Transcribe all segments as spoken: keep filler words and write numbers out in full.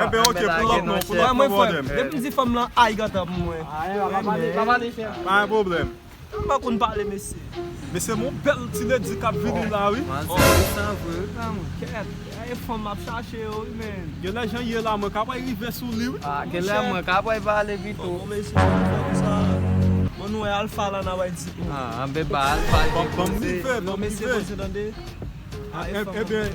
Enben, ok, pull up non, pull up, pa pwoblèm. Depi m di fanm lan ay, gentan pou mwen. Pa gen pwoblèm. M pa konn pale, mesye. Mesye, m on bèl ti ledi k ap vini la, wi. Kèt, e fanm m ap chache yo, wi, men. Genlè jan ye la, mwen ka pral rive sou li, wi. Ah, genlè mwen ka pral pale pito. Bon, mesye, sa fè konsa. Bon, nou wè Alfa la, n a bay di. Ah, anben ba Alfa. Ban m rive, ban m rive. Mesye, tande. Ebyen,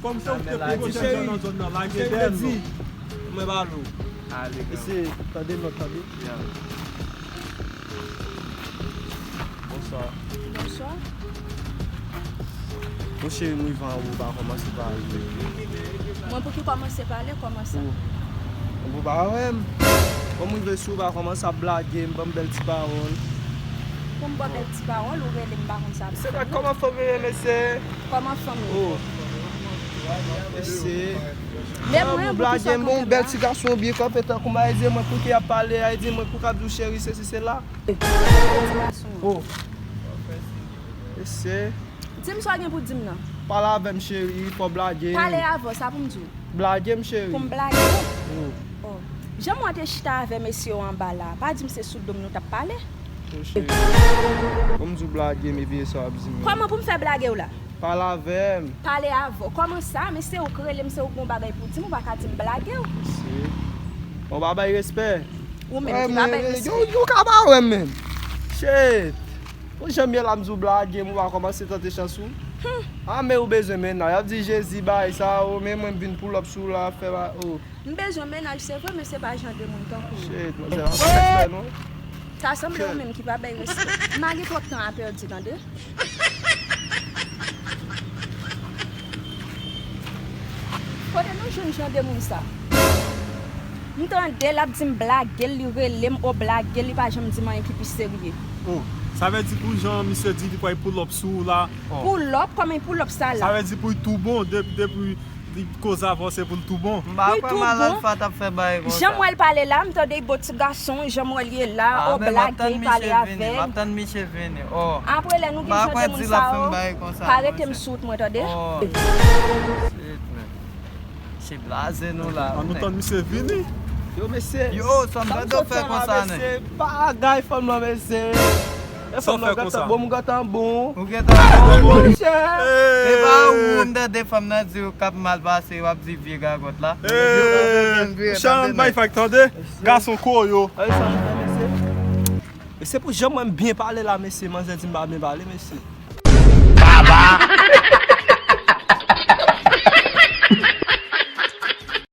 kòm se ou ki pi gwo jèn nan zòn nan, lage dèyè nou. Mwen ba nou. Mesye, tande nòt, tande. Bonswa. Bonswa. Bon, cheri, m rive anwo, ou pa kòmanse pale. Mwen pou ki kòmanse pale, kòman sa? Ou pa wè m? Bon, m rive sou ou, pa kòmanse ap blage m, ban m bèl ti pawòl. Pou m ba w bèl ti pawòl, ou rele m, m pa konn sa pou fè non. Kòman fanm yo ye, mesye? Kòman fanm yo? Mesye. Men mwen, pou ki sa w kanpe la? Bèl ti gason byen kanpe tankou m, a di mwen pou ki ap pale, a di mwen pou k ap di w cheri, sesi, sela. Bèl ti gason. Mesye. Di m sa w gen pou di m nan. Pale avè m, cheri, fò blage. Pale avè w, sa pou m di w? Blage m, cheri. Pou m blage w? Oh. Jan mwen te chita avè mesye yo anba la, pa di m se sou do m nou t ap pale? Oh, cheri. Pou m di w blage m, epi e sa w ap di m. Kòman pou m fè blage w la? Pale avè m. Pale avè w? Kòman sa? Men se ou k rele m, se ou k gon bagay pou di m, ou pa ka di m blage w. Mesye. Ou pa bay respè. Ou menm ki pa bay respè. Yo, yo ka pa wè m menm. Shit. Bon, jan m ye la, m di w blage m, ou pa kòmanse tante chans ou. A, men ou bezwen mennaj. Y ap di Jezi bay sa, o, men mwen m vin pull up sou ou la, fè ba, o. M bezwen mennaj, se vre, men se pa jan de moun tankou w. Shit, manzè, pa fè sa, non. Ta sanble ou menm ki pa bay respè. M pa gen twòp tan a pèdi, tande. Kote nou jwenn jan de moun sa? M tande l ap di m blage l, li rele m, o blage l, li pa janm di m anyen ki pi serye. Oh, sa vle di pou jan misye di li pral pull up sou ou la. Pull up? Kòman pull up sa la? Sa vle di pou l tou bon, depi, depi li koz avè w se pou l tou bon. M pa kwè Mal Alfa t ap fè bagay konsa. Jan m wè l pale la, m tande l bo ti gason, jan m wè l ye la, o blage, pale avè l. M ap tann misye vini, m ap tann misye vini. Oh. Apre lè nou gen jan de moun sa yo, pa rete m sou wout mwen, tande. Oh. Shit, man. Se blaze nou la. An nou tann misye vini. Yo, mesye. Yo, sa m tande w fè konsa, nen. Mesye, bagay fanm nan, mesye. E fanm nan gentan bon, m gentan bon. Ou gentan bon, monchè. E pa ou m tande fanm nan di w k ap mal pase, w ap di vye gagòt la. Chan bay fak tande. Gason koyo. E se pou jan mwen m byen pale la, mesye. Manzè di m pa byen pale, mesye. Baba!